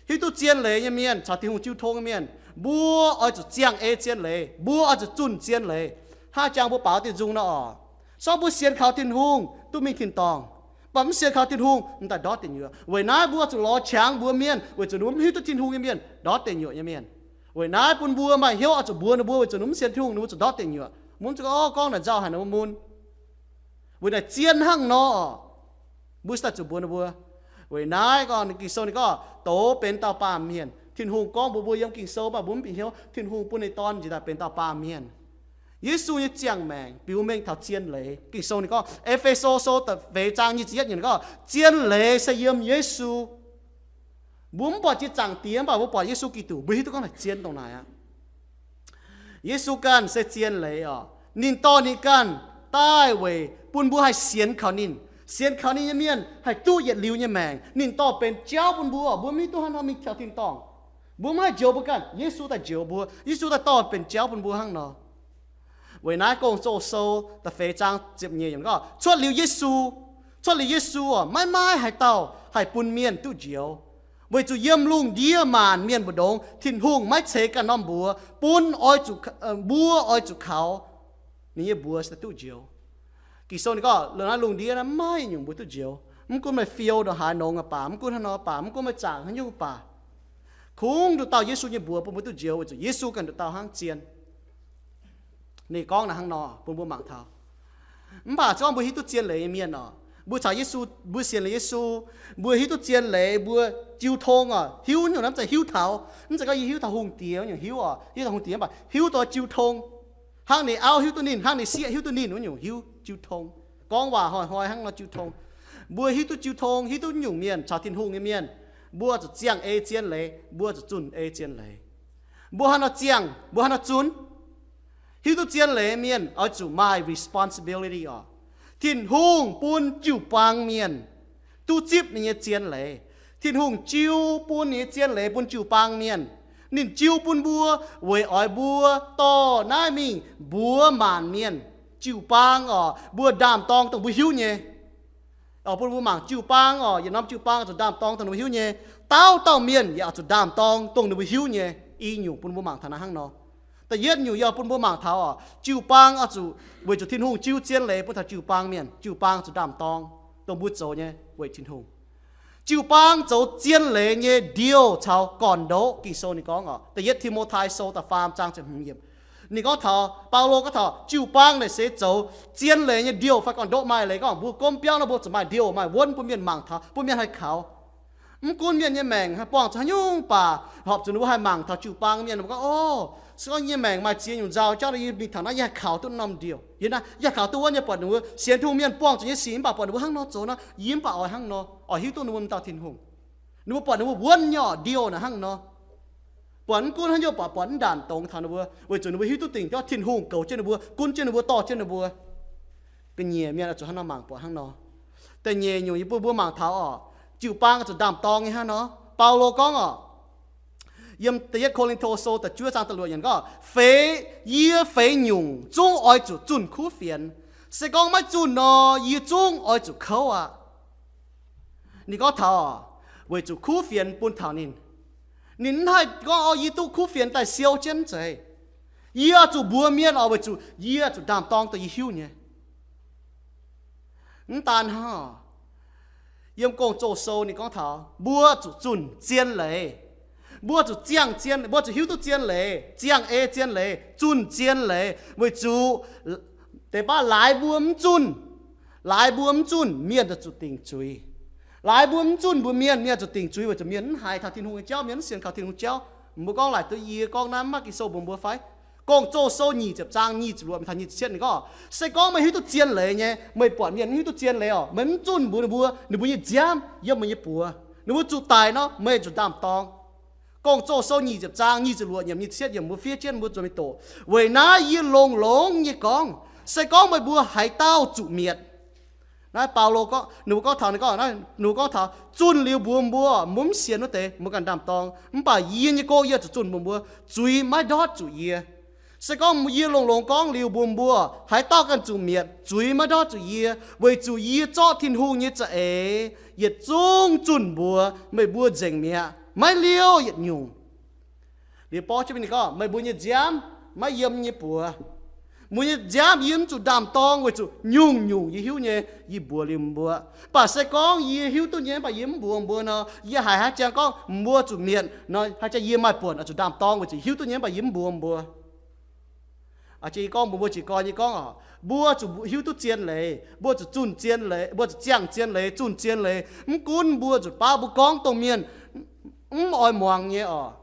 Hiuv duqv zien leiz nyei mienh caux Tin-Hungh jiu tong nyei mienh, mbuo oix zuqc ziangh ei zien leiz, mbuo oix zuqc zunh zien leiz. Hnangv jangx mbuo baaux diuh nzung nor orqc, sortv mbuo sienx kaux Tin-Hungh duqv mingh tin-dorngh, mv baac mv sienx kaux Tin-Hungh m'daaih ndortv deic nyuoqc. Weic naaiv mbuo zuqc lorz qangx mbuox mienh weic zuqc ninh mbuo mv hiuv duqv Tin-Hungh nyei mienh, ndortv deic nyuoqc nyei mienh. Weic naaiv bun mbuo maaih hnyouv oix zuqc mbuox ninh mbuo weic zuqc ninh mv sienx Tin-Hungh ninh mbuo zuqc ndortv deic nyuoqc. Mun zuqc gorngv, gorngv naaic nzauh haic ninh mbuo mun. Weic naaic zien hnangv nor orqc, mbuo se daaih zuqc mbuox ninh mbuo. Weic naaiv gorngv Ging-Sou ninh gorngv douz benx dauh baamh mienh. Tin-Hungh gorngv mbuox mbuo yiem Ging-Sou, mv baac mbuo mv bieqc hnyouv Tin-Hungh bun ninh Dorn njiec daaih benx dauh baamh mienh. Yesu nyei ziangh maengc biux mengh taux zien leiz. Ging-Sou ninh gorngv, E^fe^so Sou da'feix zaang nyic ziepc yietv yiemc ninh gorngv, zien leiz se yiem Yesu. Mbuo mv buatc jiex zaangc Diex, mv baac mbuo buatc Yesu Giduc, mbuo hiuv duqv gorngv naaic zien dongh naaic aqv. Yesu ganh se zien leiz oc. Ninh dorh ninh ganh daaih weic bun mbuo haih sienx kaux ninh. Sienx kaux ninh nyei mienh haih duqv yietc liuz nyei maengc. Ninh dorh benx jauv bun mbuo. Mbuo mv hiuv duqv haaix nor mingh taux tin-dorngh. Mbuo mv haih njoux mbuo ganh, Yesu daaih njoux mbuo. Yesu daaih dorh benx jauv bun mbuo hnangv nor. Weic naaiv Gong-Zoh sou da'feix zaang ziepc nyeic yiemc gorngv, cuotv liuz Yesu, cuotv liuz Yesu oc, maiv maaih haaix dauh haih bun mienh duqv njoux, weic zuqc yiem lungh ndiev maanc mienh mbu'ndongx Tin-Hungh maiv ceix ganh norm mbuox bun oix zuqc, mbuo oix zuqc kaux ninh nyei mbuox se duqv njoux. Ging-Sou ninh gorngv, lungh, naaiv lungh ndiev naaiv maiv maaih nyungc mbuo duqv njoux. Mv gunv meih fiou ndongc haaix nongx baac, mv gunv haaix nor baac, mv gunv meih zaangc haaix nyungc baac, kungx nduqc dauh Yesu nyei mbuox bun mbuo duqv njoux, weic zuqc Yesu ganh nduqc dauh hnangv zien. Ninh gorngv naaiv hnangv nor bun mbuo mangc taux. Mv baac se gorngv mbuo hiuv duqv zien leiz nyei mienh oc, mbuo caux Yesu, mbuo sienx liuz Yesu, mbuo hiuv duqv zien leiz, mbuo jiu tong oc. Hiuv nyungc naaiv mv zeiz hiuv taux, mv zeiz gorngv yie hiuv taux hungh diex nyungc hiuv oc, hiuv taux hungh diex mv baac hiuv duqv jiu tong. Hnangv ninh auv hiuv duqv ninh, hnangv ninh sieqv hiuv duqv ninh wuov nyungc hiuv jiu tong. Gorngv waac hnoi-hnoi hnangv nor jiu tong. Mbuo hiuv duqv jiu tong, hiuv duqv nyungc mienh caux Tin-Hungh nyei mienh, mbuo zuqc ziangh ei zien leiz, mbuo zuqc zunh ei zien leiz. Mbuo haaix nor ziangh, mbuo haaix nor zunc? Hiuv duqv zien leiz mienh oix zuqc maaih responsibility oc. Tin-Hungh bun jiu-baang mienh duqv zipv ninh nyei zien leiz. Tin-Hungh jiu bun ninh nyei zien leiz bun jiu-baang mienh. Ninh jiu bun mbuo weic oix mbuo dorh naaiv mingh mbuox maanc mienh. Jiu-baang oc, mbuo ndaam-dorng dongh mbuo hiuv nyei. Oc, bun mbuo mangc jiu-baang oc, yietc norm jiu-baang zuqc ndaam-dorng dongh ninh mbuo hiuv nyei. Dauh dauh mienh yaac zuqc ndaam-dorng dongh ninh mbuo hiuv nyei. I nyungc bun mbuo mangc taux naaiv hnangv nor. Da'yietv nyungc yaac bun mbuo mangc taux oc, jiu-baang oix zuqc weic zuqc Tin-Hungh jiu zien leiz bun taux jiu-baang mienh, jiu-baang zuqc ndaam-dorng dongh mbuo zoux nyei weic Tin-Hungh. Jiu-baang zoux zien leiz nyei ndiouh caux gorn-ndoqv. Ging-Sou ninh gorngv oc, da'yietv Ti^mo^tai Sou da'faam zaang ziepc hmz yiemc, ninh gorngv taux, Baulo gorngv taux jiu-baang naaic se zoux zien leiz nyei ndiouh fai gorn-ndoqv. Maaih leiz gorngv mbuo gomv biauv nor mbuo zuqc maaih ndiouh maaih wuonv bun mienh mangc taux, bun mienh haih kaux. Mv gunv mienh nyei maengc haih buangh zuqc haaix nyungc baac, horpc zuqc ninh mbuo haih mangc taux jiu-baang mienh, ninh mbuo gorngv, o, se gorngv yie nyei maengc maaih ziex nyungc nzauh jauv nor, yie mingh taux naaiv yie haih kaux duqv norm ndiouh. Yie naaiv yie haih kaux duqv wuonv nyei. Buatc ninh mbuo sienx Tin-Hungh mienh buangh zuqc nyei sic mv baac buatc ninh mbuo hnangv nor zoux nor, yie mv baac oix hnangv nor, oix hiuv duqv ninh mbuo m'dauh Tin-Hungh. Ninh mbuo buatc ninh mbuo wuonv nyei oc, ndiouh naaic hnangv nor. Buatc mv gunv haaix nyungc baac buatc mv ndaanc dongz taux ninh mbuo, weic zuqc ninh mbuo hiuv duqv dingc gorngv Tin-Hungh goux jienv ninh mbuo, gunv jienv ninh mbuo, dorh jienv ninh mbuo. Ga'nyiec mienh oix zuqc hnangv nor mangc buatc hnangv nor. Da'nyeic nyungc yie bun mbuo mangc taux oc, jiu-baang zuqc ndaam-dorng nyei hnangv nor. Baulo gorngv oc, yiem da'yietv Ko^lin^to Sou da'juov zaang da'luoqc yiemc gorngv, feix, yie feix nyungc zungv oix zuqc zunh kuv fienx. Se gorngv maiv zunh nor, yie zungv oix zuqc kouv aqv. Ninh gorngv taux, weic zuqc kuv fienx bun taux ninh. Ninh mv haih gorngv, o, yie duqv kuv fienx daaih siou jienv zeiz. Yie zuqc mbuox mienh oc, weic zuqc yie zuqc ndaam-dorng dongh yie hiuv nyei. Mv daan hnangv, yiem Gong-Zoh Sou ninh gorngv taux mbuo zuqc zunh zien leiz. Mbuo zuqc ziangh zien, mbuo zuqc hiuv duqv zien leiz, ziangh ei zien leiz, zunh zien leiz, weic zuqc deix baav laaix mbuo mv zunh, laaix mbuo mv zunh, mienh zuqc dingc zuiz. Laaix mbuo mv zunh mbuox mienh, mienh zuqc dingc zuiz, weic zuqc mienh mv haiz taux Tin-Hungh nyei jauv, mienh mv sienx kaux Tin-Hungh jauv. Mbuo gorngv laaic duqv yie gorngv naaiv maiv Ging-Sou mbuox mbuo fai? Gong-Zoh Sou nyic ziepc zaang nyic ziepc luoqc mingh taux nyic ziepc cietv ninh gorngv, se gorngv meih hiuv duqv zien leiz nyei, meih buatc mienh mv hiuv duqv zien leiz oc, meih mv zunh mbuox ninh mbuo, ninh mbuo nyei nziaamv yiem meih nyei buoz, ninh mbuo zuqc daic nor, meih zuqc ndaam-dorng. Gong-Zoh Sou nyic ziepc zaang nyic ziepc luoqc nyiemc nyic ziepc cietv yiemc mbuo fiev jienv mbuo zuqc mingh doqc. Weic naaiv yie longx-longx nyei gorngv, se gorngv meih mbuo haaix dauh zuqc mietc, naaiv Baulo gorngv, ninh mbuo gorngv taux, ninh gorngv, ninh mbuo gorngv taux zunh liuz mbuox mbuo, mbuo mv sienx wuov deix, mbuo ganh ndaam-dorng. Mv baac yie nyei gong yie zuqc zunh mbuox mbuo, zuiz maiv ndortv zuqc yie. Se gorngv yie longx-longx gorngv liuz mbuox mbuo, haaix dauh ganh zuqc mietc, zuiz maiv ndortv zuqc yie, weic zuqc yie zorqv Tin-Hungh nyei za'eix yietc zungv zunh mbuox meih mbuo nzengc mi'aqv, maiv liouh yietc nyungc. Liuz borqv jienv mingh ninh gorngv, meih mbuo nyei nziaamv maiv yiem nyei buoz. Mbuo nyei nziaamv yie mv zuqc ndaam-dorng weic zuqc nyungc-nyungc yie hiuv nyei, yie mbuox liuz mbuo. Mv baac se gorngv yie hiuv duqv nyei mv baac yie mv mbuox mbuo nor, yie haiz haaix jangx gorngv mbuo zuqc mietc nor, haaix jangx yie maaih buonc oix zuqc ndaam-dorng weic zuqc hiuv duqv nyei mv baac yie mv mbuox mbuo. Aa, yie gorngv mbuox mbuo jiez gorn nyei gorngv oc, mbuo zuqc hiuv duqv zien leiz, mbuo zuqc zunh zien leiz, mbuo zuqc ziangh zien leiz, zunh zien leiz. Mv gunv mbuo zuqc baav mbuo gorngv dongh mienh mv oix muangx nyei oc,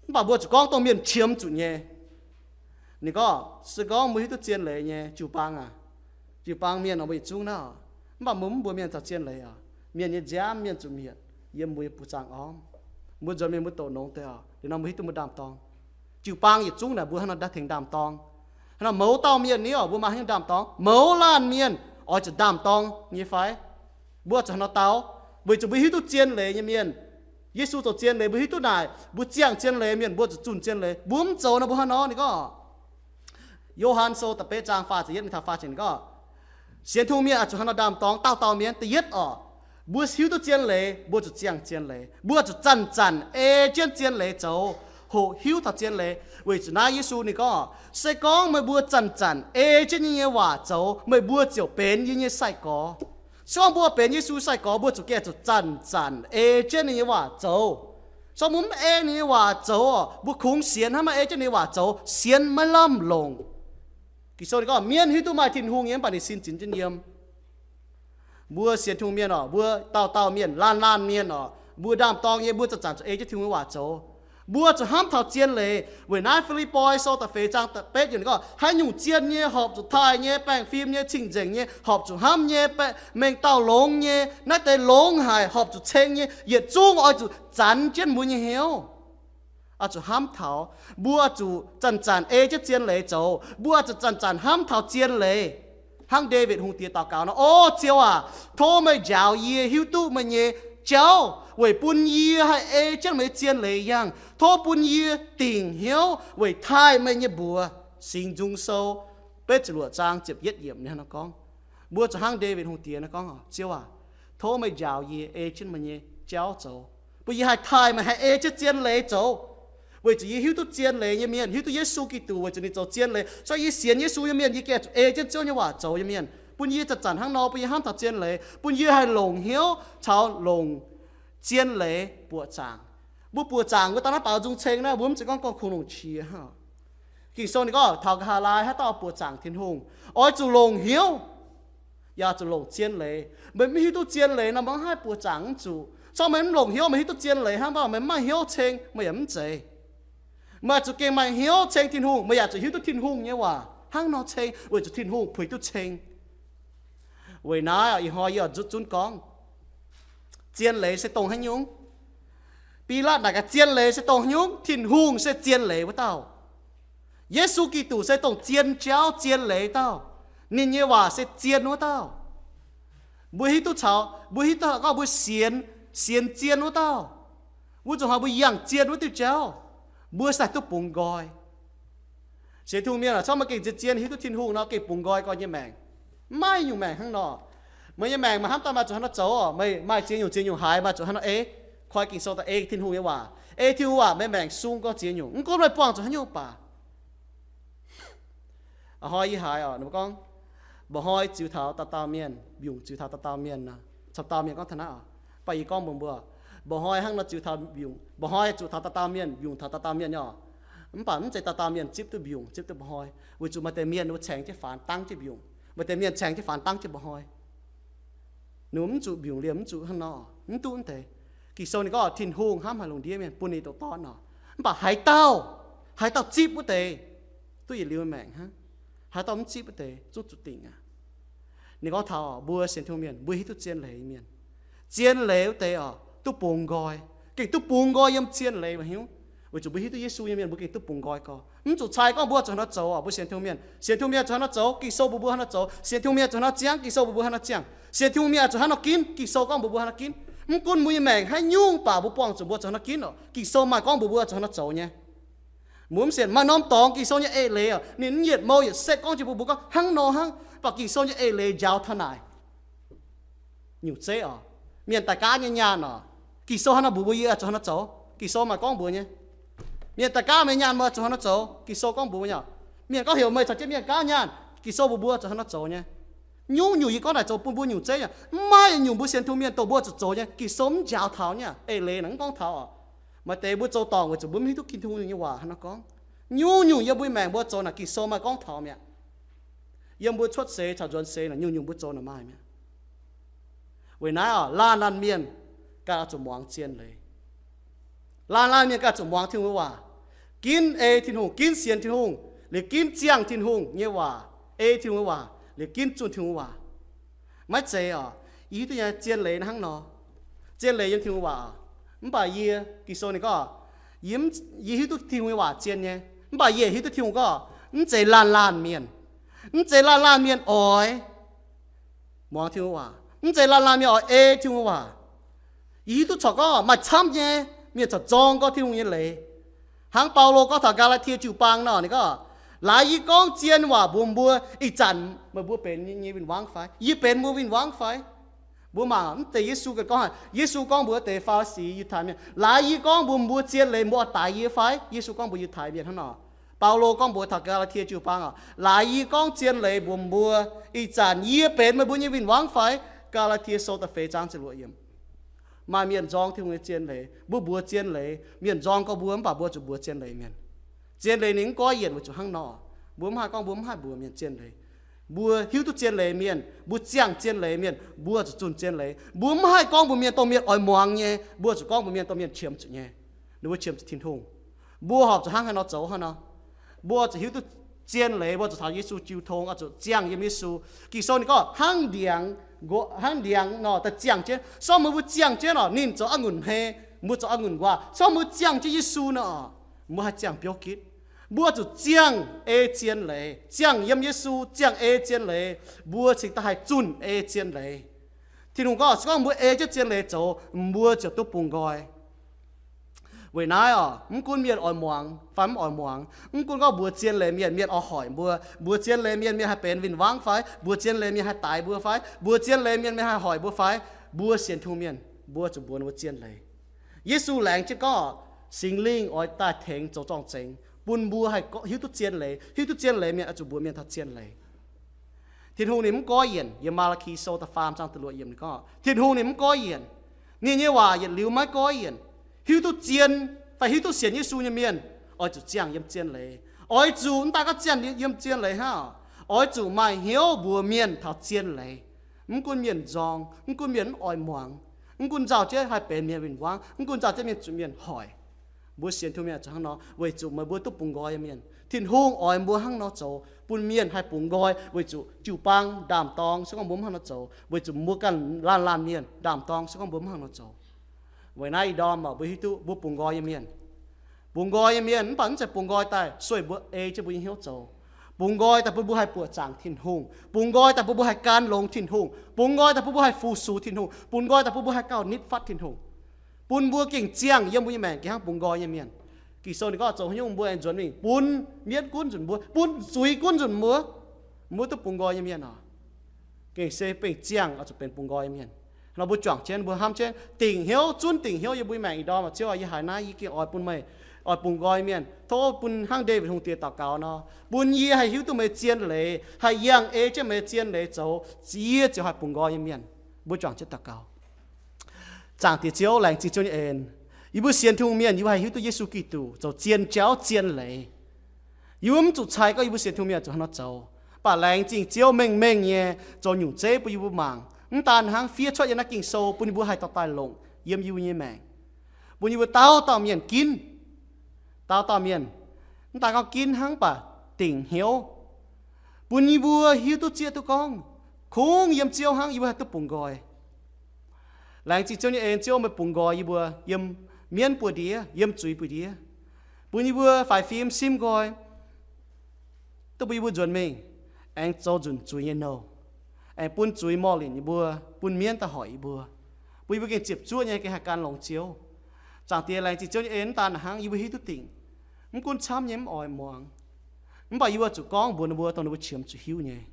mv baac mbuo zuqc gorngv dongh mienh qiemx zuqc nyei. Ninh gorngv, se gorngv mbuo hiuv duqv zien leiz nyei jiu-baang aac, jiu-baang mienh oc, mbuo yietc zungv naaiv oc, mv baac mbuo mv mbuox mienh taux zien leiz oc, mienh nyei nziaamv mienh zuqc mietc yiem mbuo nyei buoz zaangc ormv. Mbuo nzuonx mienh mbuo doqc longx deix oc. Liuz nor mbuo hiuv duqv mbuo ndaam-dorng. Jiu-baang yietc zungv naaic mbuo hnangv nor daaih tengx ndaam-dorng. Hnangv nor mouz dauh mienh ni oc, mbuo maaih haaix nyungc ndaam-dorng? Mouz laanh mienh oix zuqc ndaam-dorng nyei fai? Mbuo zuqc hnangv nor dau, weic zuqc mbuo hiuv duqv zien leiz nyei mienh. Yesu zoux zien leiz, mbuo hiuv duqv naaic, mbuo ziangh zien leiz mienh, mbuo zuqc zunh zien leiz. Mbuo mv zoux nor mbuo hnangv nor ni gorngv. Yo^han Sou da'betv zaang faah ziepc yietv mingh taux faah ziepc gorngv, sienx Tin-Hungh mienh oix zuqc hnangv nor ndaam-dorng dauh dauh mienh. Da'yietv oc, mbuo hiuv duqv zien leiz, mbuo zuqc ziangh zien leiz. Mbuo zuqc zanc-zanc ei jienv zien leiz zoux, hoqc hiuv taux zien leiz. Weic zuqc naaiv Yesu ninh gorngv, se gorngv meih mbuo zanc-zanc ei jienv yie nyei waac zoux, meih mbuo ziouc benx yie nyei sai-gorx. Se gorngv mbuo benx Yesu sai-gorx, mbuo zuqc gaengh zuqc zanc-zanc ei jienv ninh nyei waac zoux. Se gorngv mbuo mv ei ninh nyei waac zoux, mbuo kungx sienx hnangv maiv ei jienv ninh nyei waac zoux, sienx maiv lamh longc. Ging-Sou ninh gorngv, mienh hiuv duqv maaih Tin-Hungh nyei, mv baac ninh sin zinx jienv yiem. Mbuo sienx Tin-Hungh mienh oc, mbuo dauh dauh mienh, laanh laanh mienh oc, mbuo ndaam-dorng nyei, mbuo zanc-zanc zuqc ei jienv Tin-Hungh nyei waac zoux. Mbuo zuqc hnamv taux zien leiz. Weic naaiv Fi^lipv^poi Sou da'feix zaang da'betv yiemc gorngv, haaix nyungc zien nyei, horpc zuqc taaih nyei, baengh fim nyei, cing-nzengc nyei, horpc zuqc hnamv nyei, baeqc, mengh dauh longx nyei, naaiv deix longx haic, horpc zuqc ceng nyei, yietc zungv oix zuqc zanc jienv mbuo nyei hnyouv. Oix zuqc hnamv taux, mbuo zuqc zanc-zanc ei jienv zien leiz zoux. Mbuo zuqc zanc-zanc hnamv taux zien leiz. Hnangv Ndaawitv Hungh Diex daux gaux nor, O Ziouv aac, tov meih njaaux yie hiuv duqv meih nyei jauv weic bun yie haih ei jienv meih nyei zien leiz yangh. Tov bun yie dingc hnyouv weic taaih meih nyei mbuox. Singx Nzung Sou betv ziepc luoqc zaang ziepc yietv yiemc ninh hnangv nor gorngv. Mbuo zuqc hnangv Ndaawitv Hungh Diex nor gorngv, Ziouv aac, tov meih njaaux yie ei jienv meih nyei jauv zoux, bun yie haih taaih meih, haih ei jienv zien leiz zoux. Weic zuqc yie hiuv duqv zien leiz nyei mienh, hiuv duqv Yesu Giduc weic zuqc ninh zoux zien leiz, so yie sienx Yesu nyei mienh, yie gaengh zuqc ei jienv Ziouv nyei waac zoux nyei mienh, bun yie zanc-zanc hnangv nor, bun yie hnamv taux zien leiz, bun yie haih longc hnyouv caux longc zien leiz buoqc zaangc. Mbuo buoqc zaangc mbuo daaih naaiv baaux nzung ceng naaiv, mbuo mv zeiz gorngv gorngv kungx longc qiex hnangv. Ging-Sou ninh gorngv taux nqa'haav laai haaix dauh buoqc zaangc Tin-Hungh, oix zuqc longc hnyouv, yaac zuqc longc zien leiz. Meih mv hiuv duqv zien leiz nor, meih mv haih buoqc zaangc mv zuqc. Corc meih mv longc hnyouv, meih hiuv duqv zien leiz hnangv, mv baac meih mv maaih hnyouv ceng, meih yaac mv zeiz. Meih zuqc gengh maaih hnyouv ceng Tin-Hungh, meih yaac zuqc hiuv duqv Tin-Hungh nyei waac hnangv nor ceng, weic zuqc Tin-Hungh puix duqv ceng. Weic naaiv ih hnoi yie oix nzutv zunv gorngv, zien leiz se dongh haaix nyungc? Bilaatv naaic gaax, zien leiz se dongh haaix nyungc? Tin-Hungh se zien leiz wuov dauh. Yesu Giduc se dongh zien jauv zien leiz dauh. Ninh nyei waac se zien wuov dauh. Mbuo hiuv duqv caux, mbuo hiuv duqv gorngv mbuo sienx, sienx zien wuov dauh. Wuov zuqc hnoi mbuo yangh zien wuov diuh jauv, mbuo se haih duqv bungx nqoi. Sienx Tin-Hungh mienh aah, corc meih gengh zien zien hiuv duqv Tin-Hungh nor, gengh bungx nqoi gorx nyei maengc. Mv maaih nyungc maengc hnangv nor. Meih nyei maengc maaih hnamv daaih maaih zuqc hnangv nor zoux oc. Meih maaih ziex nyungc ziex nyungc haiz maaih zuqc hnangv nor ei. Koi Ging-Sou daaih ei Tin-Hungh nyei waac. Ei Tin-Hungh waac meih maengc sung gorngv ziex nyungc. Mv gunv meih buangh zuqc haaix nyungc baac. A'hnoi yie haiz oc, ninh mbuo gorngv, mba'hnoi ziux taux dauh dauh mienh, mbiungc ziux taux dauh dauh mienh nor, camv dauh mienh gorngv taux naaiv oc. Mv baac yie gorngv mbuox mbuo, mba'hnoi hnangv nor ziux taux mbiungc, mba'hnoi zuqc taux dauh dauh mienh, mbiungc taux dauh dauh mienh nyei oc. Mv baac mv zeiz dauh dauh mienh zipv duqv mbiungc, zipv duqv mba'hnoi, weic zuqc maaih deix mienh ninh mbuo caengx jienv faanx dangv jienv mbiungc, maaih deix mienh caengx jienv faanx dangv jienv mba'hnoi. Ninh mbuo mv zuqc mbiungc liemh, mv zuqc hnangv nor, mv duqv wuov deix. Ging-Sou ninh gorngv Tin-Hungh hnamv haaix lungh ndiev mienh bun ninh doqc dorn oc. Mv baac haaix dauh, haaix dauh zipv wuov deix, duqv yietc liuz maengc hnangv. Haaix dauh mv zipv wuov deix zungv zuqc dingc aqv. Ninh gorngv taux mbuo sienx Tin-Hungh mienh, mbuo hiuv duqv zien leiz mienh. Zien leiz wuov deix oc, duqv bungx nqoi. Gengh duqv bungx nqoi yiem zien leiz mv hnyouv. Weic zuqc mbuo hiuv duqv Yesu nyei mienh, mbuo gengh duqv bungx nqoi gorx. Mv zuqc cai gorngv mbuo zuqc hnangv nor zoux oc, mbuo sienx Tin-Hungh mienh. Sienx Tin-Hungh mienh zuqc hnangv nor zoux, Ging-Sou mbuox mbuo hnangv nor zoux. Sienx Tin-Hungh mienh zuqc hnangv nor ziangv, Ging-Sou mbuox mbuo hnangv nor ziangv. Sienx Tin-Hungh mienh zuqc hnangv nor ginv, Ging-Sou gorngv mbuox mbuo hnangv nor ginv. Mv gunv mbuo nyei maengc haaix nyungc baac mbuo buangh zuqc mbuo zuqc hnangv nor ginv oc. Ging-Sou maaih gorngv mbuox mbuo zuqc hnangv nor zoux nyei. Mbuo mv sienx, maaih norm dorngx Ging-Sou nyei eix leiz oc, ninh mv yietc mou yietc setv gorngv jienv mbuox mbuo gorngv hnangv nor hnangv, mv baac Ging-Sou nyei eix leiz njaaux taux naaic. Nyungc zeiv oc, mienh daaih gaav nyei nyaanh oc, Ging-Sou hnangv nor mbuox mbuo yie zuqc hnangv nor zoux. Ging-Sou maaih gorngv mbuox nyei. Mienh daaih gaav meih nyaanh, meih zuqc hnangv nor zoux. Ging-Sou gorngv mbuox nyei oc. Mienh gorngv heuc meih caux jienv mienh gaav nyaanh, Ging-Sou mbuox mbuo zuqc hnangv nor zoux nyei. Nyungc-nyungc yie gorngv naaic zoux bun mbuo nyungc zeiv nyei. Mv maaih nyungc mbuo sienx Tin-Hungh mienh dongh mbuo zuqc zoux nyei, Ging-Sou mv njaaux taux nyei. Eix leiz naaic mv gorngv taux oc. Maaih deix mbuo zoux dorngc weic zuqc mbuo mv hiuv duqv Tin-Hungh nyei waac hnangv nor gorngv. Nyungc-nyungc yiem mbuo maengc mbuo zoux naaic Ging-Sou maaih gorngv taux mi'aqv. Yiem mbuo cuotv seix caux nzuonx seix naaic nyungc-nyungc mbuo zoux naaic maaih mi'aqv. Weic naaiv oc, laanh laanh mienh ganh oix zuqc muangx zien leiz. Laanh laanh mienh ganh zuqc muangx Tin-Hungh nyei waac, ginv ei Tin-Hungh, ginv sienx Tin-Hungh, liuz ginv ziangh Tin-Hungh nyei waac, ei Tin-Hungh nyei waac, liuz ginv zunh Tin-Hungh nyei waac. Maiv zeiz oc, yie hiuv duqv nyei zien leiz hnangv nor. Zien leiz yiem Tin-Hungh waac oc. Mv baac yie, Ging-Sou ninh gorngv, yie, yie hiuv duqv Tin-Hungh nyei waac zien nyei, mv baac yie hiuv duqv Tin-Hungh gorngv mv zeiz laanh laanh mienh, mv zeiz laanh laanh mienh oix muangx Tin-Hungh waac, mv zeiz laanh laanh mienh oix ei Tin-Hungh waac. Yie hiuv duqv corc gorngv maaih camv nyei mienh corc zorng gorngv Tin-Hungh nyei leiz. Hnangv Baulo gorngv taux Gaa^laa^tie jiu-baang nor, ninh gorngv, laaix yie gorngv zien waac mbuox mbuo, ih zanc meih mbuo benx yie nyei win-wangv fai? Yie benx mbuo win-wangv fai? Mbuo mangc mv deix Yesu ganh gorngv haic. Yesu gorngv mbuox deix Faa^li^si, Yiutai mienh, laaix yie gorngv mbuox mbuo zien leiz, mbuo oix daix yie fai? Yesu gorngv mbuox Yiutai mienh hnangv nor. Baulo gorngv mbuox taux Gaa^laa^tie jiu-baang oc, laaix yie gorngv zien leiz mbuox mbuo, ih zanc yie benx meih mbuo nyei win-wangv fai? Gaa^laa^tie Sou da'feix zaang ziepc luoqc yiemc. Maaih mienh nzorng Tin-Hungh nyei zien leiz. Mbuo mbuox zien leiz, mienh nzorng gorx mbuo, mv baac mbuo zuqc mbuox zien leiz mienh. Zien leiz ninh mv goiv yienc weic zuqc hnangv nor, mbuo mv haih gorngv mbuo mv haih mbuox mienh zien leiz. Mbuo hiuv duqv zien leiz mienh, mbuo ziangh zien leiz mienh, mbuo zuqc zunh zien leiz. Mbuo mv haih gorngv mbuox mienh dongh mienh oix muangx nyei, mbuo zuqc gorngv mbuox mienh dongh mienh qiemx zuqc nyei, ninh mbuo qiemx zuqc Tin-Hungh. Mbuo horpc zuqc hnangv haaix nor zoux hnangv nor? Mbuo zuqc hiuv duqv zien leiz, mbuo zuqc taux Yesu jiu tong, oix zuqc ziangh yiem Yesu. Ging-Sou ninh gorngv hnangv ndiangx, hnangv ndiangx nor daaih ziangh jienv. Sorng meih mbuo ziangh jienv oc, ninh zoux a'ngunc hmei, mbuo zoux a'ngunc nquaah. Sorng mbuo ziangh jienv Yesu nor, mbuo haih ziangh biouv gitv. Mbuo zuqc ziangh ei zien leiz, ziangh yiem Yesu, ziangh ei zien leiz, mbuo cingx daaih haih zunh ei zien leiz. Tin-Hungh gorngv, se gorngv mbuo ei jienv zien leiz zoux, mbuo ziouc duqv bungx nqoi. Weic naaiv oc, mv gunv mienh oix muangx fai mv oix muangx, mv gunv gorngv mbuox zien leiz mienh, mienh oix hoic mbuo, mbuox zien leiz mienh, mienh haih benx win-wangv fai, mbuox zien leiz mienh haih daix mbuo fai, mbuox zien leiz mienh, mienh haih hoic mbuo fai, mbuo sienx Tin-Hungh mienh, mbuo zuqc mbuox ninh mbuo zien leiz. Yesu laengz jienv gorngv, Singx Lingh oix daaih tengx zoux zorng-zengx bun mbuo haih hiuv duqv zien leiz. Hiuv duqv zien leiz mienh oix zuqc mbuox mienh taux zien leiz. Tin-Hungh ninh mv goiv yienc. Yiem Maa^laa^ki Sou da'faam zaang da'luoqc yiemc ninh gorngv, Tin-Hungh ninh mv goiv yienc. Ninh nyei waac yietc liuz maiv goiv yienc. Hiuv duqv zien fai hiuv duqv sienx Yesu nyei mienh oix zuqc ziangh yiem zien leiz. Oix zuqc mv daaih gorngv ziangh yiem zien leiz hnangv, oix zuqc maaih hnyouv mbuox mienh taux zien leiz. Mv gunv mienh nzorng, mv gunv mienh mv oix muangx, mv gunv nzauh jienv haih benx mienh win-wangv, mv gunv nzauh jienv mienh zuqc mienh hoic. Mbuo sienx Tin-Hungh mienh zuqc hnangv nor, weic zuqc meih mbuo duqv bungx nqoi nyei mienh. Tin-Hungh oix mbuo hnangv nor zoux, bun mienh haih bungx nqoi, weic zuqc jiu-baang ndaam-dorng se gorngv mbuo mv hnangv nor zoux, weic zuqc mbuo ganh laanh laanh mienh ndaam-dorng se gorngv mbuo mv hnangv nor zoux. Weic naaiv ih ndorm mbuo hiuv duqv mbuo bungx nqoi nyei mienh. Bungx nqoi nyei mienh mv baac mv zeiz bungx nqoi daaih sueih mbuo ei jienv mbuo nyei hnyouv zoux. Bungx nqoi daaih bun mbuo haih buoqc zaangc Tin-Hungh. Bungx nqoi daaih bun mbuo haih gan longx Tin-Hungh. Bungx nqoi daaih bun mbuo haih fu-sux Tin-Hungh. Bungx nqoi daaih bun mbuo haih gauh nitv fatv Tin-Hungh. Bun mbuo gengh ziangh yiem mbuo nyei maengc gengh hnangv bungx nqoi nyei mienh. Ging-Sou ninh gorngv zoux haaix nyungc mbuo aengx nzuonx mingh, bun mienv gunv nzunc mbuo, bun zuiz gunv nzunc mbuo, mbuo duqv bungx nqoi nyei mienh oc. Gengh se bengh ziangh oix zuqc benx bungx nqoi nyei mienh. Nor mbuo juangc jienv, mbuo hnamv jienv dingc hnyouv, zunv dingc hnyouv yiem mbuo nyei maengc ih ndorm, Ziouv aah, yie haiz naaiv yie gengh oix bun meih, oix bungx nqoi nyei mienh. Tov bun hnangv Ndaawitv Hungh Diex daux gaux nor, bun yie haih hiuv duqv meih zien leiz, haih yangh ei jienv meih zien leiz zoux, yie ziouc haih bungx nqoi nyei mienh. Mbuo juangc jienv daux gaux. Zaangc Diex Ziouv, laengz zingh Ziouv nyei en. Yie mbuo sienx Tin-Hungh mienh, yie mbuo haih hiuv duqv Yesu Giduc zoux zien jauv zien leiz. Yie mbuo mv zuqc cai gorngv yie mbuo sienx Tin-Hungh mienh zuqc hnangv nor zoux. Mv baac laengz zingh Ziouv mengh mengh nyei zoux nyungc zeiv bun yie mbuo mangc, mv daan hnangv fiev cuotv yiem naaiv Ging-Sou bun yie mbuo haih dorh daaih longc yiem yie mbuo nyei maengc, bun yie mbuo dauh dauh mienh ginv, dauh dauh mienh, mv daan gorngv ginv hnangv, mv baac dingc hnyouv, bun yie mbuo hiuv duqv zieqv duqv gorngv, kungx yiem Ziouv hnangv yie mbuo haih duqv bungx nqoi. Laengz zingh Ziouv nyei en, Ziouv meih bungx nqoi yie mbuo yiem mienv buoz-ndiev, yiem zuiz buoz-ndiev, bun yie mbuo faix fim simv nqoi, duqv bun yie mbuo nzuonx mingh aengx zoux nzunc zuiz nyei nouh, aengx bun zuiz morh linc yie mbuo, bun mienv daaih hoic yie mbuo, bun yie mbuo gengh ziepc zuoqv nyei gengh haih gan longx Ziouv. Zaangc Diex, laengz zingh Ziouv nyei en, mv daan hnangv yie mbuo hiuv duqv dingc, mv gunv camv nyei mv oix muangx, mv baac yie mbuo zuqc gorngv mbuox ninh mbuo dongh ninh mbuo qiemx zuqc hiuv nyei.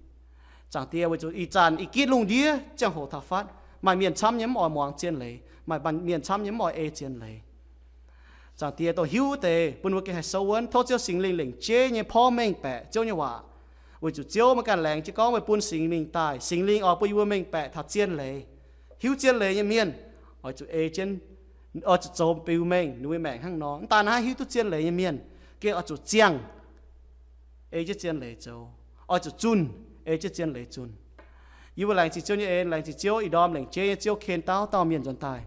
Zaangc Diex, weic zuqc ih zanc ih gitv lungh ndiev ziangh hoc taux fatv, maaih mienh camv nyei mv oix muangx zien leiz, maaih mienh camv nyei mv oix ei zien leiz. Zaangc Diex, dongh hiuv wuov deix bun ninh mbuo gengh haih souv wuonv. Tov Ziouv Singx Lingh lengc jeiv nyei porv mengh baeqc Ziouv nyei waac, weic zuqc Ziouv meih ganh laengz jienv gorngv meih bun Singx Lingh daaih. Singx Lingh oix bun yie mbuo mengh baeqc taux zien leiz. Hiuv zien leiz nyei mienh oix zuqc ei jienv, oix zuqc zoux biux mengh ninh mbuo nyei maengc hnangv nor. Mv daan hnangv, hiuv duqv zien leiz nyei mienh gengh oix zuqc ziangh ei jienv zien leiz zoux, oix zuqc zunh ei jienv zien leiz zunh. Yie mbuo laengz zingh Ziouv nyei en, laengz zingh Ziouv ih ndorm lengc jeiv nyei Ziouv ken dauh dauh mienh nzuonx daaih.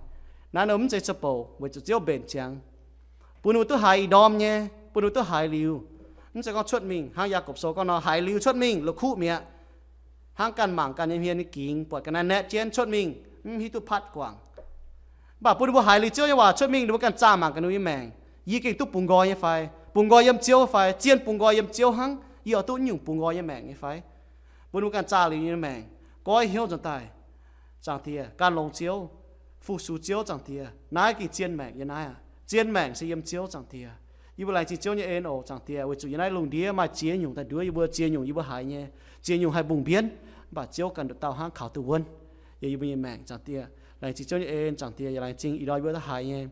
Naaiv nor mv zeiz za'bouc weic zuqc Ziouv mbenc ziangx, bun ninh mbuo duqv haiz ih ndorm nyei, bun ninh mbuo duqv haiz liuz. Mv zeiz gorngv cuotv mingh hnangv Yaagorpc Sou gorngv nor, haiz liuz cuotv mingh la'kuqv mi'aqv. Hnangv ganh mangc ganh nyei hmien nyei gingx, buatc ga'naaiv naeqv jienv cuotv mingh, mv hiuv duqv patv guangc. Mv baac bun ninh mbuo haiz liuz Ziouv nyei waac cuotv mingh, ninh mbuo ganh zaah mangc gaax ninh mbuo nyei maengc. Yie gengh duqv bungx nqoi nyei fai? Bungx nqoi yiem Ziouv fai? Zien bungx nqoi yiem Ziouv hnangv, yie oix duqv nyungc bungx nqoi nyei maengc nyei fai? Bun ninh mbuo ganh zaah liuz nyei maengc, goiv hnyouv nzuonx daaih, Zaangc Diex, gan longx Ziouv, fu-sux Ziouv, Zaangc Diex. Naaiv gengh zien maengc nyei naaiv aqv. Zien maengc se yiem Ziouv, Zaangc Diex. Yie mbuo laengz zingh Ziouv nyei en oc, Zaangc Diex, weic zuqc yiem naaiv lungh ndiev maaih ziex nyungc daaih nduov yie mbuo, ziex nyungc yie mbuo haiz nyei, ziex nyungc haih mbungh mbienv, mv baac Ziouv ganh nduqc dauh hnangv kaux duqv wuonv yiem yie mbuo nyei maengc, Zaangc Diex. Laengz zingh Ziouv nyei en, Zaangc Diex, yaac laengz zingh ih ndorm yie mbuo daaih haiz nyei.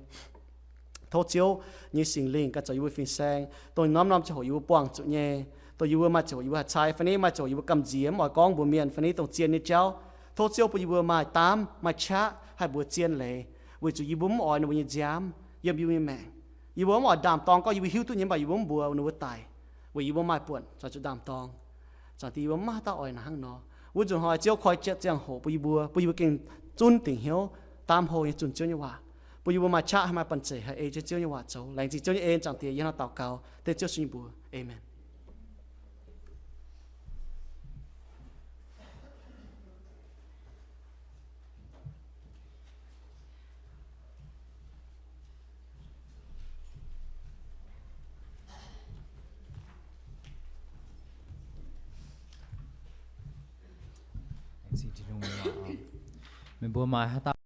Tov Ziouv nyei Singx Lingh ganh zoux yie mbuo fin-saeng, dongh norm-norm ziangh hoc yie mbuo buangh zuqc nyei, dongh yie mbuo maaih ziangh hoc yie mbuo haih cai fai ni, maaih ziangh hoc yie mbuo gamh nziex mv oix gorngv mbuox mienh fai ni dongh zien nyei jauv. Tov Ziouv bun yie mbuo maaih daamv maaih qaqv haih mbuox zien leiz, weic zuqc yie mbuo mv oix ninh mbuo nyei nziaamv yiem yie mbuo nyei maengc. Yie mbuo mv oix ndaam-dorng gorngv yie mbuo hiuv duqv nyei, mv baac yie mbuo mv mbuox ninh mbuo daic, weic yie mbuo maaih buonc caux zuqc ndaam-dorng. Zaangc Diex, yie mbuo mv maaih haaix dauh oix naaiv hnangv nor. Wuov nzunc hnoi Ziouv koi jienv ziangh hoc bun yie mbuo, bun yie mbuo gengh zunv dingc hnyouv, daamv hlo nyei zunh Ziouv nyei waac, bun yie mbuo maaih qaqv haih maaih banh zeic haih ei jienv Ziouv nyei waac zoux. Laengz zingh Ziouv nyei en, Zaangc Diex, yie hnangv daux gaux dengv Ziouv Yesu nyei mbuox. Aamen. Meih mbuo maaih haaix dauh